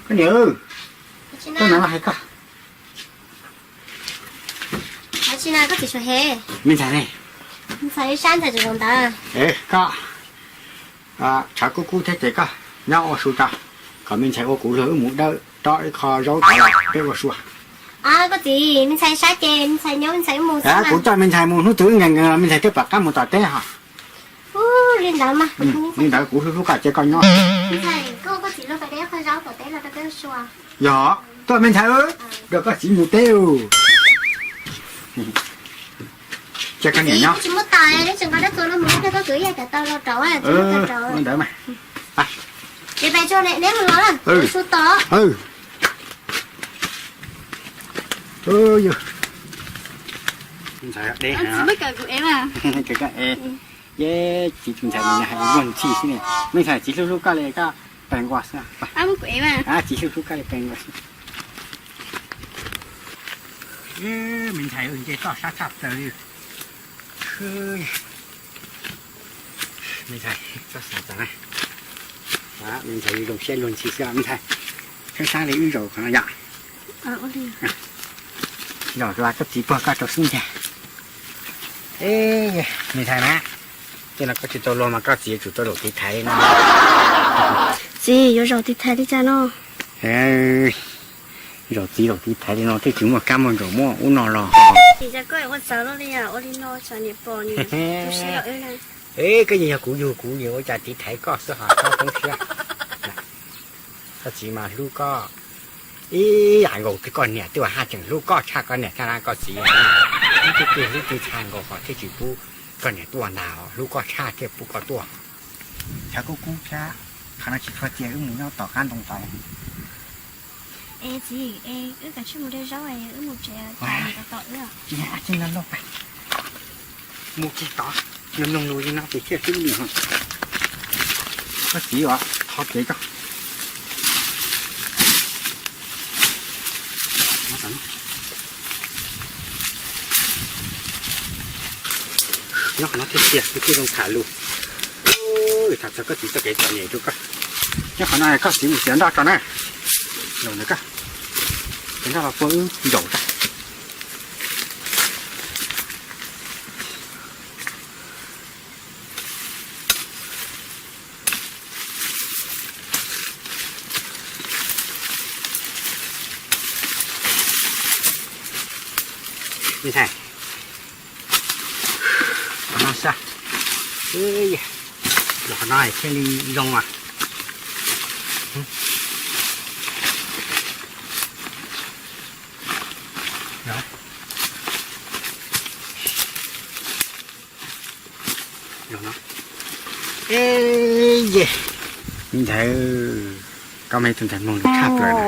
Koj niam, tuaj no hais koj. Me ntxhais ne? Koj tshav kub kub thiab ces koj nyob ua su tso, kom me ntxhais ua kuv luag wb mus dawb rov ib qho zaub tod los peb ua su. Koj txiv, me ntxhais saib ces me ntxhais nyob me ntxhais mus xwb. Kuv coj me ntxhais mus hnub twg wb nkees nkees los me ntxhais thiaj pom qab mus tom teb hos. Li ntawd mas, li ntawd kuv hlub hlub koj ces koj nyob. Yog, tuaj me ntxhais, tuaj me ntxhais, rau koj txiv mus teb. Ua ntawd mas. Yog, ntxhais deb heev. Kawg koj es, yog txiv tus ntxhais nws hais luag ntxhi xwb ne. Me ntxhais, txiv hlub hlub koj li koj pes nkaus xwb. Txiv hlub hlub koj li pes nkaus xwb. Me ntxhais nce toj sab tshaj plaws li. Me ntxhais, koj xav tau na. Me ntxhais zoo siab luag ntxhi xwb me ntxhais. Saib sab li wb zaum qhov no yom. Zaum los koj txiv puag koj rau xub ncag. Me ntxhais na, tej no koj tsis tau luag mas koj txiv yuav tsum tau zaum tiv thaiv no. Txiv yuav zaum tiv thaiv li cas no? Zaum txiv zaum tiv thaiv li no thiaj tsis muaj kab muaj ntsaum muaj ub no los. Txiv, cas koj ua txawv luaj li, ua li no tsam niam pom niam tu siab rau wb na. Koj yeej yog kuv yug kuv, niam ua cas tiv thaiv koj xwb ho txhob poob siab. Koj txiv mas hlub koj ib yam nkaus li koj niam, twb haj tseem hlub koj tshaj koj niam thiab na koj txiv. Hlub twb hlub twb tshaj nkaus ho thiaj tsis pub koj niam tuaj ntag, hlub koj tshaj thiaj pub koj tuaj. Tshav kub kub thiab, qhov no tsis tshua tias wb mus nyob tom qab ntoo tod. Es txiv, wb kav tsij mus de zaub, wb mus tsev, tom tom wb. Tsis yog, tsis yog, mus kiag tod, mloog lus li no ces thiaj tib mus. Koj txiv os, thov kev koj. Nyob qhov no thiaj tiag, kuv thiaj zoo tham lus. Tham txog koj txiv txoj kev txom nyem rau koj. Nyob qhov no koj txiv mus txiav nroj tso na. Zaum ntawd koj txiav nroj los pua wb zaum tso. Ntxhais, qhov no xwb. Los qhov no thiaj li zoo as. Ntxhais, koj mas ib tug ntxhais mloog lus tshaj plaws na.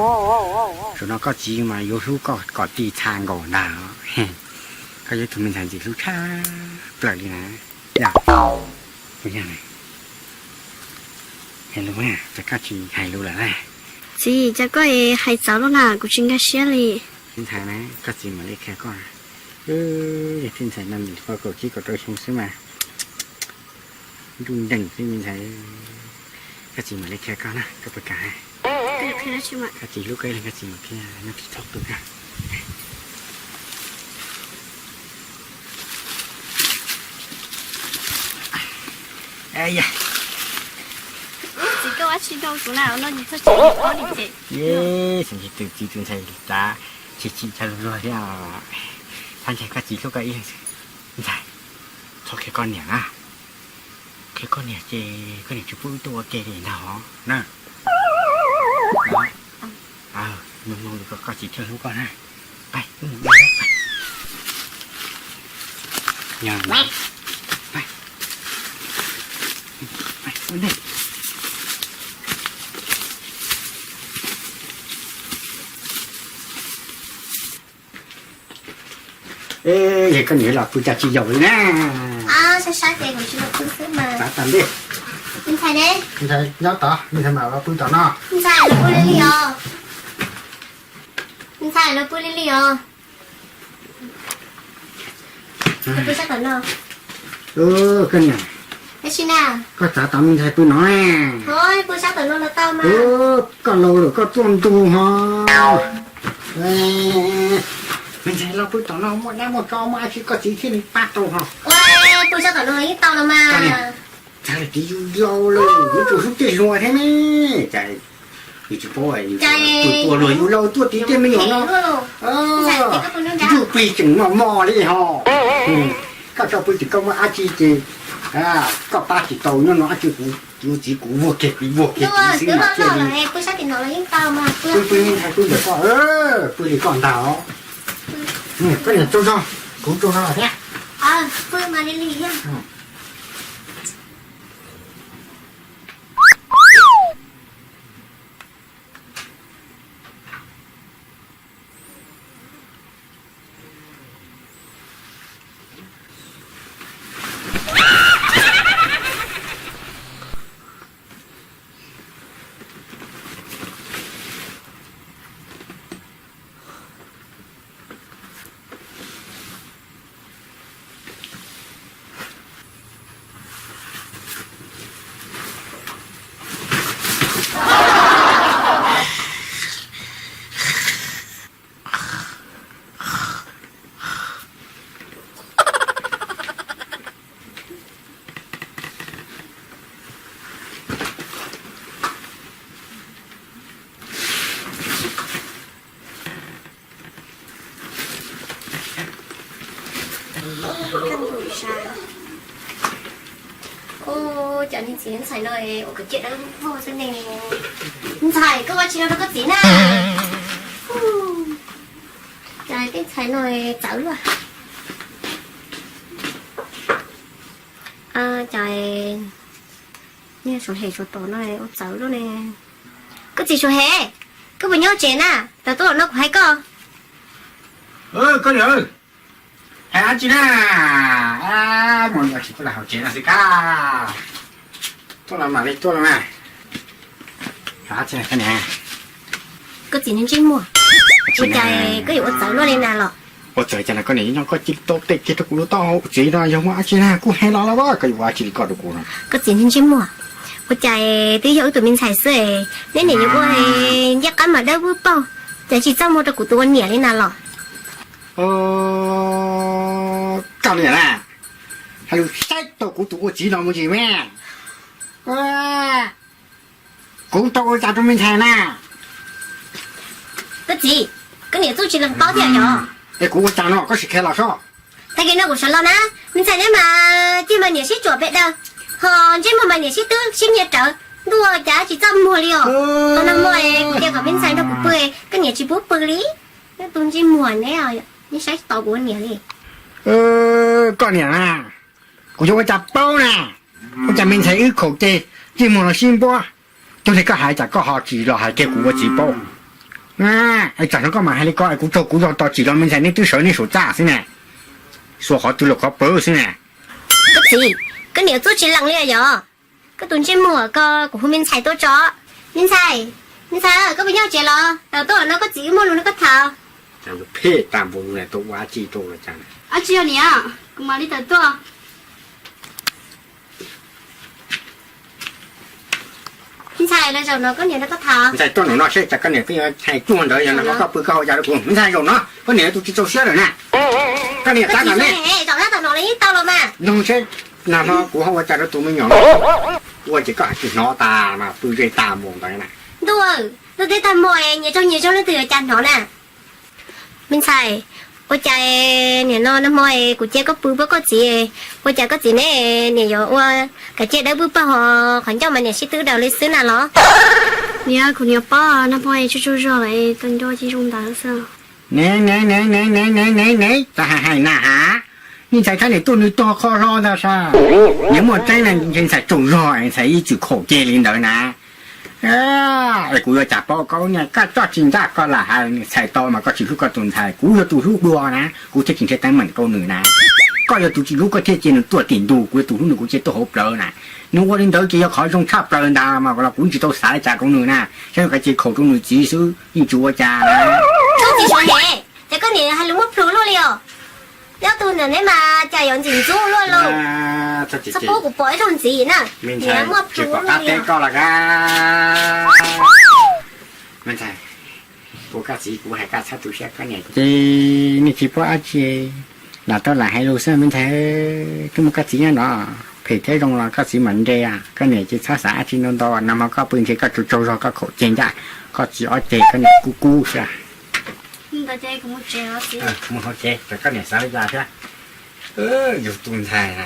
Zaum no koj txiv mas yuav hlub koj kom ti txha nkaus ntag. Koj yog ib tug me ntxhais ntxim hlub tshaj plaws li na. Yog, hais lus, cas koj tsis hais lus lawm na? Txiv, cas koj hais txawv luaj na, kuv tsis nkag siab li. Ntxhais na, koj txiv mam li qhia koj. Yog tib ntxhais no nws qhov kaum tsib kaum rau xyoo xwb mas nruj nreem xwb me ntxhais. Koj txiv mam li qhia koj na, koj puas kam? Koj txiv hlub koj ib leeg koj txiv mam qhia, nyob tsis txhob qw koj. Txiv, koj ua tsi rau kuv na, no tsis txhob tsis ob li ces. Xyov tsis tus txiv tus ntxhais xav chim chim tshaj luag luag thiab. Thab ntxhais, koj txiv hlub koj ib leeg xwb. Ntxhais, txhob qhia koj niam na. Qhia koj niam ces koj niam tsis pub wb tuaj ua ke li ntag na. Mloog mloog lus koj txiv thiaj hlub koj na. Pab, pab. Yog koj niam los pw cas tsis yaum li na. Txav tas ntej. Ntxhais nyob tod, ntxhais mam los pw tom no. Ntxhais los pw li li os. Ntxhais los pw li li os. Koj niam, koj txav tod me ntxhais pw no. Koj laus lawm koj tuaj ntug ho. Me ntxhais los pw tom no muaj dab muaj tsov muaj dab tsi koj txiv thiaj li pab tau ho. Txav lawm tid yus laus lawm yuav tsum hlub tej hluas thiab ne. Cas yus tsis paub yus tua luag yus laus tuaj tim tej me nyuam no. Ntsuj plig tseem mos mos li ho. Koj tso pw tsis koj muaj dab tsi ces koj pab tsis tau nyob no dab tsi kuv, kuv txiv kuv vuag kiag kuv vuag kiag kuv xwb mas thiaj li. Pw pw ntag, pw ntawm koj, pw li koj ntag os. Koj niam tsaug zog, kuv tsaug zog thiab. Txiv ntxhais no ua kom ciaj dawb vog xwb ne. Ntxhais, koj ua tsi no rau koj txiv na? Cas tej ntxhais no txawv luaj. Cas niag Suav Hem Suav Tom no ua txawv luaj ne. Koj txiv Suav Hem, koj puas nyob tsev na? Tau tuaj los no kuv hais koj. Koj niam, hais dab tsi na? Mus tsis tuaj hauv tsev no xwb kab. Tuaj los mam li tuaj los mas. Koj txiv niag ntsej muag, ua cas koj yuav ua txawv luaj li na los? Ua txawv cas na, koj niam nyob koj cia li tau tes kiag rau kuv lub taub hau txiv no, yog muaj dab tsi na kuj hais los los, koj yuav ua dab tsi li koj rau kuv no? Koj txiv niag ntsej muag, ua cas twb yog wb tus me ntxhais xwb, neb niam yuav ua ncaj qab mas dawb vog paug, cas tsis txaj muag rau kuv tus ua niam li na los? Koj niam na, hais lus saib tau kuv tus ua txiv no mus ntsis me. Kuv tau ua cas rau me ntxhais na? Koj txiv, koj niam txuj tsis lees paub thiab yog? Es kuv ua cas no koj sim qhia los soj. Tag kis no kuv sawv los na, me ntxhais neb mas ciaj mas niam sib tsuam pem daws, ho ntsej muag mas niam sib twb sib nyiag rawv, ntuj cas tsis txaj muag li os. Tau nag hmo kuv tias kom me ntxhais nrog kuv pw, koj niam tsis pub pw li. Neb tus ntsej muag neb, neb saib tsis tau kuv ua niam li. Koj niam na, kuv yuav ua cas paub na, ua cas me ntxhais wb khaum ces ntsej muag los sib npuab, cuag li koj hais cas koj ho tsis los hais kiag kuv ua txiv paub. Es tsam no koj mam hais li ko es kuv tsaug kuv zog tos tsim los me ntxhais neb twb sawv neb saum txaj xwb na, xuas qhov twg los qhov pawv xwb na. Koj txiv, koj niam txuj tsis lees li yog? Koj tus ntsej muag ko, kuv hu me ntxhais tuaj tso. Me ntxhais, me ntxhais, koj puas nyob tsev los? Tawm tuaj no koj txiv wb muaj lus nrog koj tham. Cas phem tag npaum no, ua dab tsi rau los cas? Dab tsi os niam, kuv mam li tawm tuaj. Me ntxhais, los zaum no koj niam nrog koj tham. Me ntxhais tuaj nraum no seb cas koj niam pheej hais cuag ntawd, yog no koj pw koj hau cas rau kuv. Me ntxhais, zaum no koj niam tus tsis txaus siab lawm na. Koj niam tab tom ne, zaum no tau los mas. Nug seb nag hmo kuv ho ua cas rau tus me nyuam, ua ces koj hais tsis hnov tas mas pw ze tag npaum ntawd na. Ntuj, ntuj teb tag hmo nyias tsaug nyias zog leej twg yuav cas hnov na. Me ntxhais, ua cas nim no nag hmo kuv cia koj pw pab koj txiv, ua cas koj txiv neb niam yuav ua kav cia dawb vog paug, qhov ncauj mas niam sib twb daws li xwb na los? Niam, kuv niam paub nag hmo tsaug tsaug zog lawm, tus ncauj tsis zoo ntawd xwb. Ne ne ne ne ne ne ne, txawm hais hais na has, me ntxhais thab niam tuaj nws tog qho hlo ntag sas. Niam muaj tseeb na, ntshe ntxhais tsaug zog ntxhais ib txwm khaum ceg li ntawd na. Es kuv yuav cas paub koj niag, koj coj tsis ncaj koj lam hais txhais tau mas koj tsis hlub koj tus ntxhais, kuv yog tus hlub dua na kuv thiaj tsis nrhiav teeb meem rau nws na. Koj yog tus tsis hlub koj thiaj cia nws tuaj tim ntug, kuv yog tus hlub nws kuv cia tuaj hauv plawv na. Nws ua li ntawd ces yog qhov zoo tshaj plaws ntag mas los kuv tsis tau xav li cas rau nws na, saib nws kav cia khaum rau nws txiv xwb yeej tsis ua cas. Koj txiv Suav Hem, ces koj niam hais lus muaj plhus luaj li os. Neb ob tug ntawm neb mas cas yuav ntxim ntxub luaj lauj. Txhob pub kuv pom ib zaug ntxiv na. Niam muaj plhus luaj li os. Me ntxhais, kuv koj txiv kuv hais koj txhob tu siab koj niam ces nej tsis paub dab tsi, lam tau lam hais lus xwb me ntxhais. Twb muaj koj txiv nyob no, phem thiab zoo los koj txiv mam nres, koj niam ces txhob xav dab tsi ntau ntau, nag hmo koj pw ntshe koj tsaug tsaug zog koj khaum ceg ncaj, koj txiv ob ceg koj niam kub kub xwb. Mus hauv tsev, koj niam xav li cas thiab. Yus tus ntxhais na,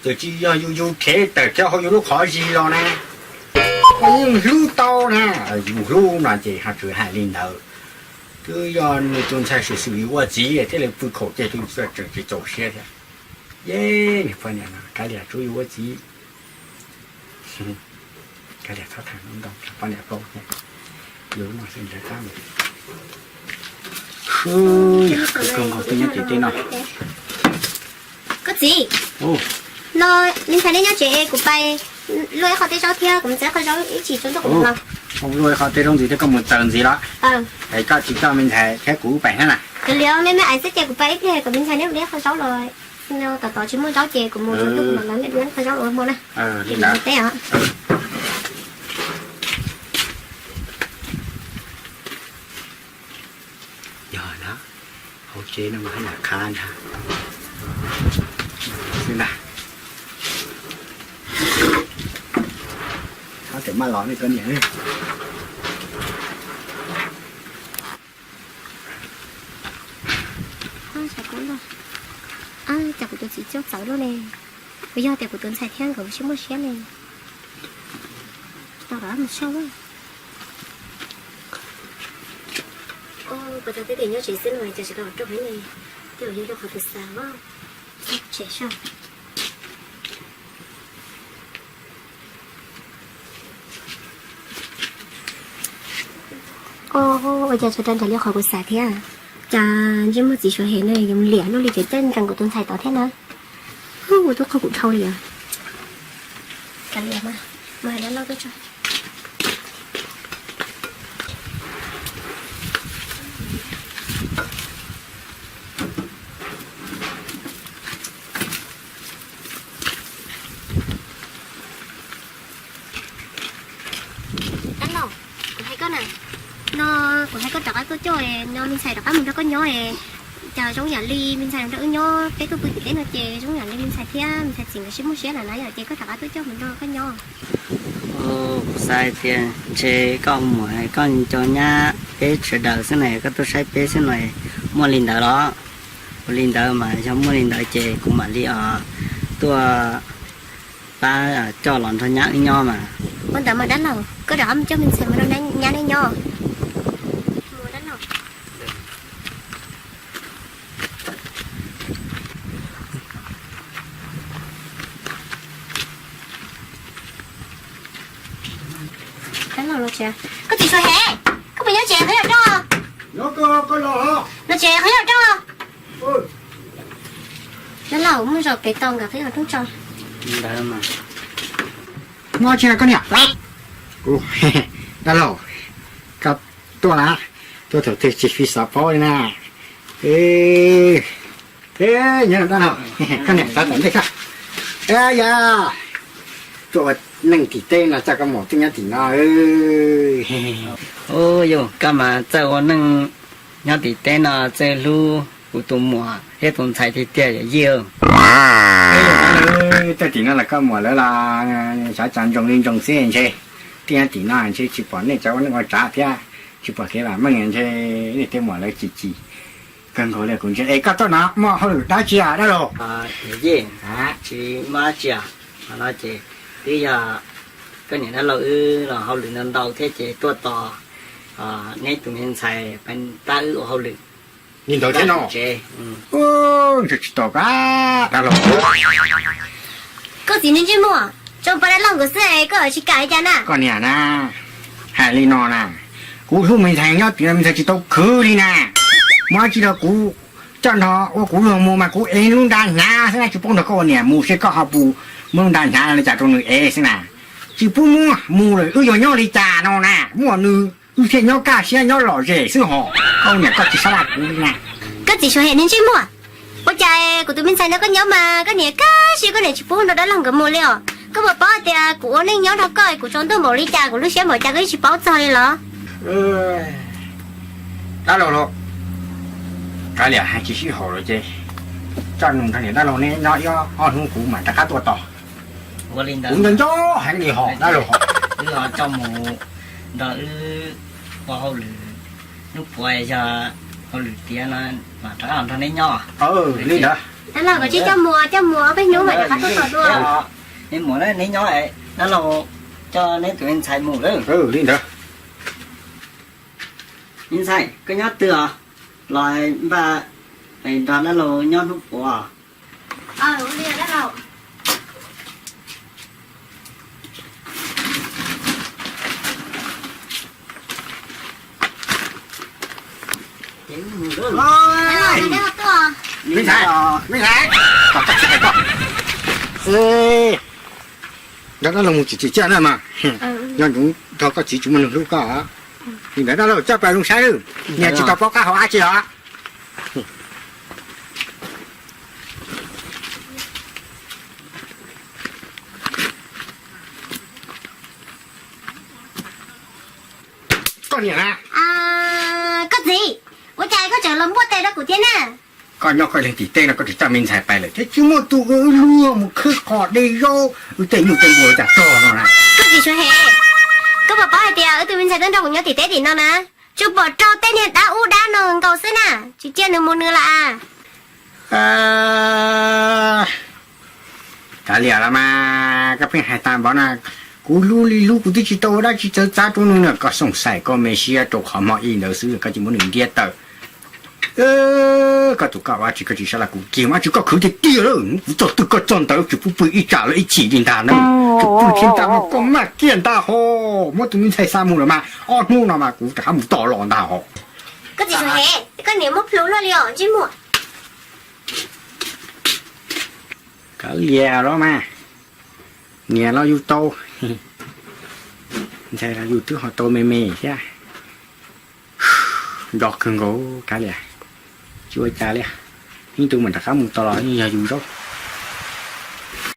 twb tsis yog yus, yus rhev tawm cov hauv yus lub qhov zis los na, yeej hlub tau na. Yus hlub no ces ho tsuas hais li ntawd. Twb yog nws tus ntxhais xwm xwm yus ua txiv thiaj li pw khaum ceg, tseem tsis txaus siab thiab. Yej, niag poj niam no kav liam tsuav yus ua txiv. Kav liam txhob tham ntau, poj niam paub thiab. Yus lub no xwb nrhiav qab mus. Kawg nkaus twb nyob tsev tej no. Koj txiv, no me ntxhais neb nyob tsev, kuv pais luaj ib qho teb zaub thiab kuv mus txaws ib qho zaub ib chim tso tuaj kuv los. Luaj ib qho teb zaub ntxiv thiab koj mus txaws ntxiv los? Es koj tsis coj me ntxhais thiab kuv pais thiab na? Li me me ais xwb ces kuv pais ib pliag kom me ntxhais neb ua ib qho zaub los. Tom tod tsis muaj zaub ces kuv mus tso tuaj kuv mam lawv neb ua ib qho zaub los ua hmo na. Teb os. Yog na, hauv tsev no mas haj yam qhab ntag. Xwb ntag. Hab tseem maj los nej koj niam. Cas kuv tus txiv coj txawv luaj ne. Puas yog tias kuv tus ntxhais thiab nkawd sib muaj siab ne? Mus sau. Ua, puas tau tib tim nyob tsev xwb no cas tsis tau rau peb ne. Tej zaum yog qhov tus xav, tsev sau. Ua cas tsuas rau nraim li qhov kuv xav thiab. Cas ntsej muag txiv Suav hem no yuav liam luaj li, ces caij nkees kuv tus ntxhais tod thiab na. Ua tub qaug kuv dhau li os. Kav liam mas, mus hais dab laug tuaj tso. Dab laug, kuv hais koj na, no kuv hais koj rov qab tuaj coj no me ntxhais rov qab mus nrog koj nyob. Cas zoo yam li me ntxhais nrog wb nyob peb tuaj pw tim teb no ces zoo yam li me ntxhais thiab me ntxhais txiv nkawd sib muaj siab lawm na yom, ces koj rov qab tuaj coj mus nrog koj nyob. Kuv xav hais tias ntshe koj muam koj nco nyab peb sawv daws xwb na, koj tuaj saib peb xwb no, muaj li ntawd los? Ua li ntawd mas yog muaj li ntawd ces kuv mam li os tuaj pab coj los nrog nyab wb nyob mas. Ua ntawd mas dab laug, koj rov qab mus coj me ntxhais mus nrog nyab nej nyob. Dab laug, koj txiv Suav hem, koj puas nyob tsev qhov yog roj? Los tsev qhov yog roj. Dab laug, muaj zog kev tau nkawd qhib qhov rooj tso. Nyob tsis koj niam. Dab laug, koj tuaj na, tuaj thaum twg tsis fi xav paub li na. Nyob dab laug, koj niam xav tom ntej koj. Yog tuaj ua neej tim teb no txoj koj muam twb nyob tim no. Ub, yog koj mas txawj ua neej nyob tim teb no txawj hlub kuv tus muam thiab tus ntxhais tiag tiag yom yij. Txawj tim no los koj muam lawv los xyov cas ntsoog li ntsoog xwb ntshe. Twb nyob tim no ntshe tsis pom nej cov ua neej ua tsav thiab tsis pom kev vam meej ntshe nej tej muam lawv chim chim kawg nkaus li kuv ntshe. Es koj tuaj no muaj hauj lwm dab tsi dab laug? Yij, tsis muaj dab tsi, qhov no ces twb yog koj niam dab laug wb los hauj lwm ntau ntau thiab ces tuaj tos neb tus me ntxhais pab wb ua hauj lwm. Li ntawd thiab no. Ntshe tsis tau kab dab laug. Koj txiv ntsej muag, tso pa dab laug nkawd xwb es koj tsis kam li cas na? Koj niam na, hais li no na, kuv hlub me ntxhais nyob tim no me ntxhais tsis tau khwv li na. Muaj dab tsi los kuv coj nrog ua kuv luag mus mas kuv ev lub nra hnyav xwb na, tsis pub nrog koj ua niam mus seb koj ho puas muab lub nra hnyav no li cas rau nws ev xwb na. Tsis pub muab mus lawm wb yuav nyob li cas no na, muaj nws wb thiaj nyob kaj siab nyob lom zem xwb hos. Koj niam koj tsis sab laj kuv li na. Koj txiv Suav hem ntsej muag, ua cas kuv tus me ntxhais nrog koj nyob mas koj niam kaj siab koj niam tsis pub nrog dab laug nkawd mus li os. Koj puas paub hais tias kuv ua neej nyob nrog koj kuv tsaus ntuj npaum li cas kuv lub siab npaum cas koj yeej tsis paub txog li los? Dab laug los, kav liam hais tsis sib haum los ces coj nws nrog niam dab laug neb nyob ib ob hnub kuv mam rov qab tuaj tos. Kuv nco nco heev li hos dab laug hos. Wb coj mus nrog wb ua hauj lwm, hnub puav yog hauj lwm tiav no mam rov qab los nrog neb nyob. Li ntawd. Dab laug, koj tsis coj mus, coj mus ob peb hnub mam rov qab tuaj tos dua. Neb mus, neb nyob, dab laug coj neb tus me ntxhais mus lawm. Li ntawd. Me ntxhais, koj nyob twg os? Los npaj nrog dab laug nyob hnub puav. Me ntxhais, me ntxhais, kom koj tsis hais koj. Nrog dab laug mus tsis tsim txiaj na mas, nco ntsoov nrog koj txiv tsis muaj neeg hlub koj. Li ntawd dab laug coj pab zoo saib, niam tsis tau paub qab hau dab tsi os. Koj niam na. Koj txiv, ua cas koj tseem los npuaj tes rau kuv thiab na? Koj nyob koj leeg tim teb no koj tsis coj me ntxhais pais lawm thiab tsis muaj tus luag mus khwb qos de zaub wb tej nyuj tej npua cas tog no na. Koj txiv Suav hem, koj puas paub hais tias wb tus me ntxhais tuaj nrog kuv nyob tim teb tim no na, tsuas pom rau tej niag dab ub dab no nkaus xwb na, tsis cia nws mus nws lawm. Kav liam los mas, koj pheej hais tas npaum no, Kuv hlub li hlub kuv twb tsis tau ua dab tsi txawv txav rau nws na, koj xoom xaim koj me siab rau qhov hmo ib ntawd xwb koj cia muab nws ntiab tawm. Koj tus koj ua dab tsi koj tsis sab laj kuv kiag mas dab tsi koj khwv tiag tiag lawm, kuv txog twg koj txog ntawd, tsis pub pw ib tsam lawm ib chim li ntag na. Tsis pw thiab ntag mas koj maj kiag ntag ho. Muab tus me ntxhais xa mus lawm mas ob hnub no mas kuv rov qab mus tos los ntag ho. Koj txiv, koj niam muab plhu luaj li os ntsej muag. Kav liam los mas, niam los yus tau, ntxhais los yus twb ho tau me me thiab. Nco kawg nkaus kav liam, tsis ua cas li. Ib tug mam rov qab mus tos los yeej yog yus zaub.